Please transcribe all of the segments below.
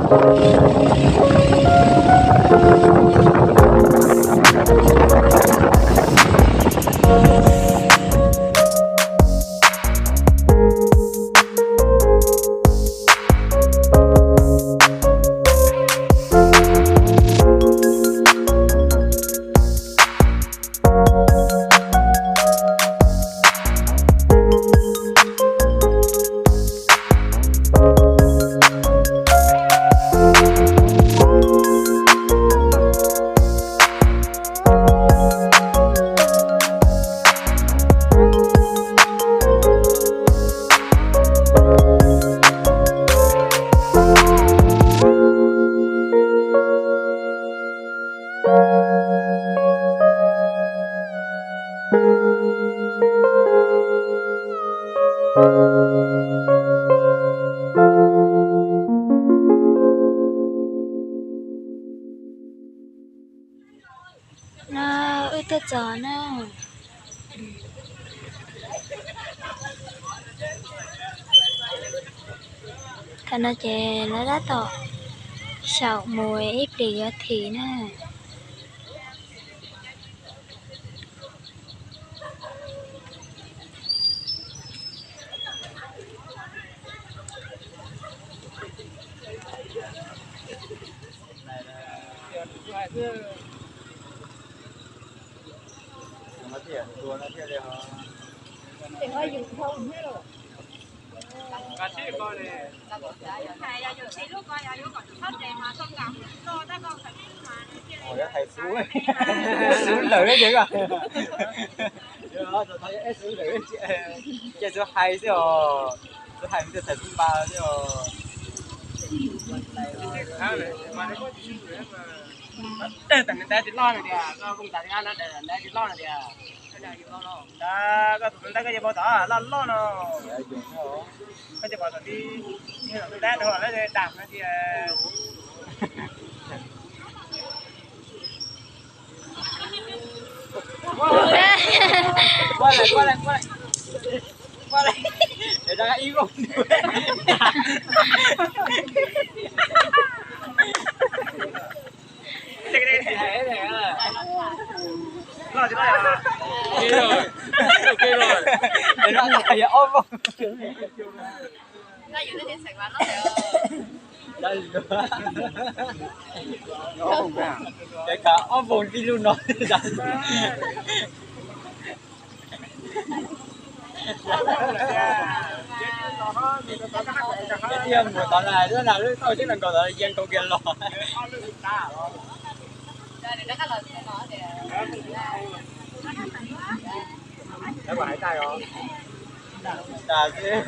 No, wb tuaj txog na. Thaum no ces lawv tab tom xyaum mus ib pliag yuav thim na. Ua, yog thais xub, xub lawm ces, xub lawm ces xub hais xwb os, xub hais xwb, thais xub npa xwb os. Ntab tsis loj no tias, koj tus ntab koj yuav npau taws loj loj no. Koj cov pom tom ti, ntab no lawv dam no tias. Ob voos tib lub no. Ib pliag mus tod na, lub no lub tauj teb no nkaus tod ya nkaus kiag los. Tas xwb.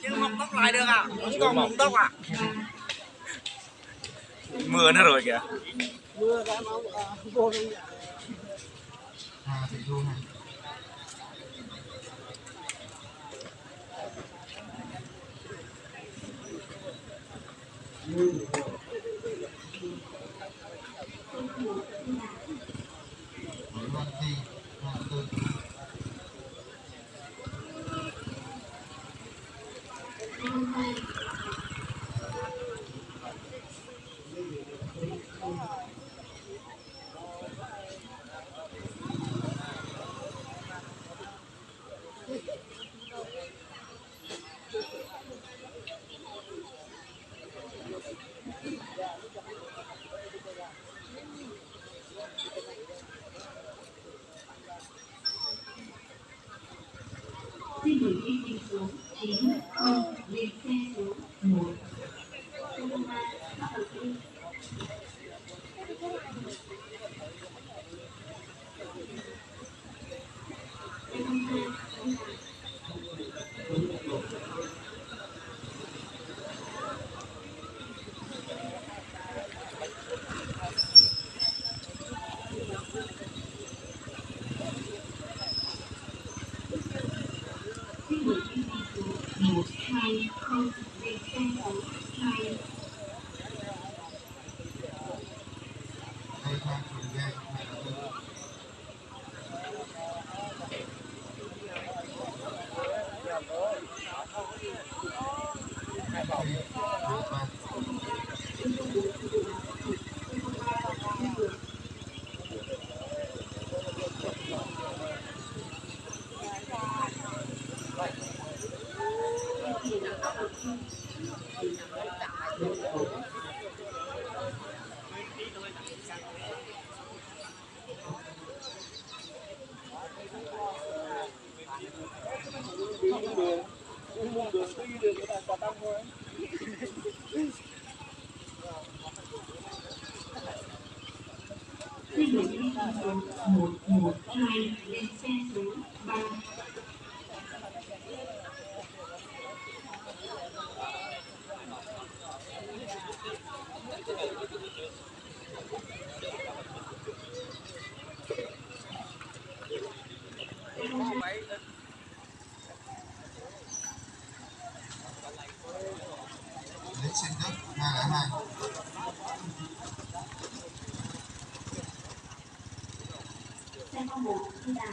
Chứ không tốc lái được à? Vẫn còn mỏng tốc à? Mưa nữa rồi kìa. Thí sinh số chín không lên xe số một. Xe không ba bắt đầu thi. Xe không hai đi vào. Xin mời thí sinh số một hai không lên xe số hai. Xin mời thí sinh số một một hai lên xe số ba. Thí sinh số hai không hai. Xe không một đi vào.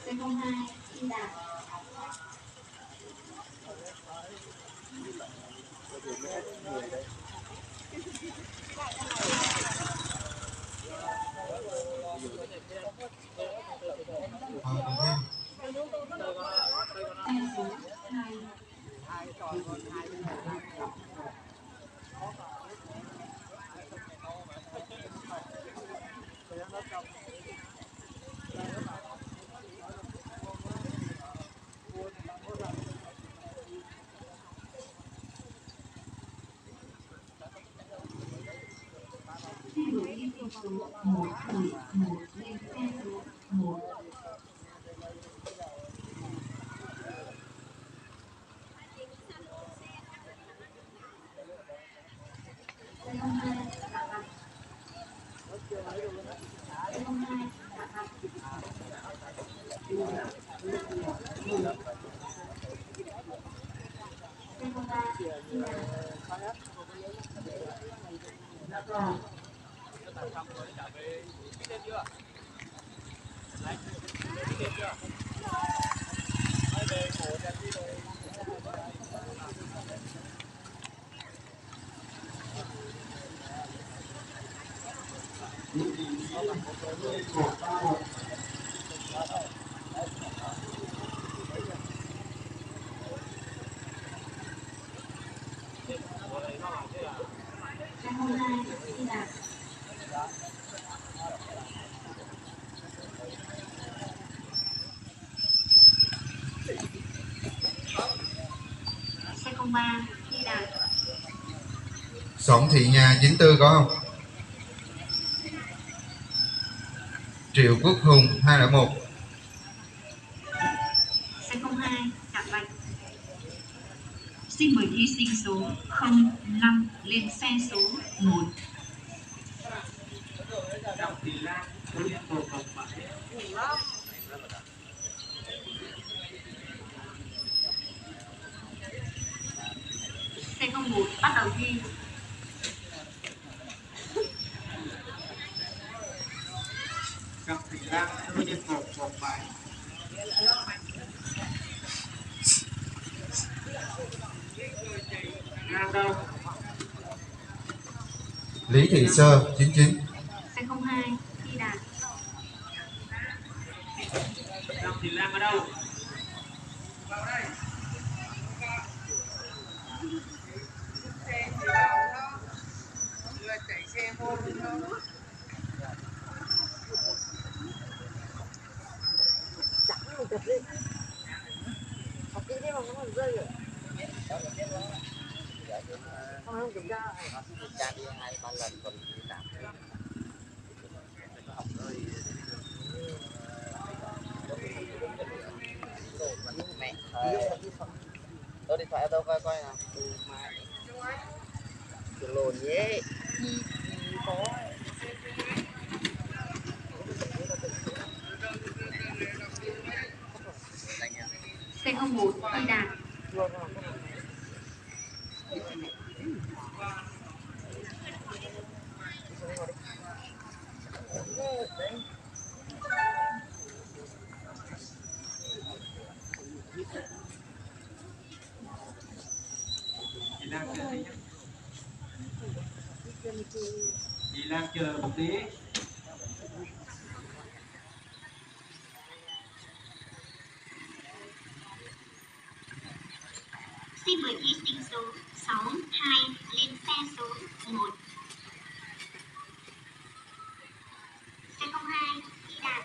Xe không hai đi vào. Xin mời thí sinh số một bảy một lên xe số một. Xe không ba đi vào. Sống Thị Nhà chín tư có không? Triệu Quốc Hùng hai không một. Xe không hai Trạm Bạch. Xin mời thí sinh số không năm lên xe số một. Xe không một bắt đầu thi. Lý Thị Sơ, chín chín. Xe không hai, đi Đạt. Xe không một, đi Đạt. Xin mời thí sinh số sáu hai lên xe số một. Xe không hai, đi Đạt.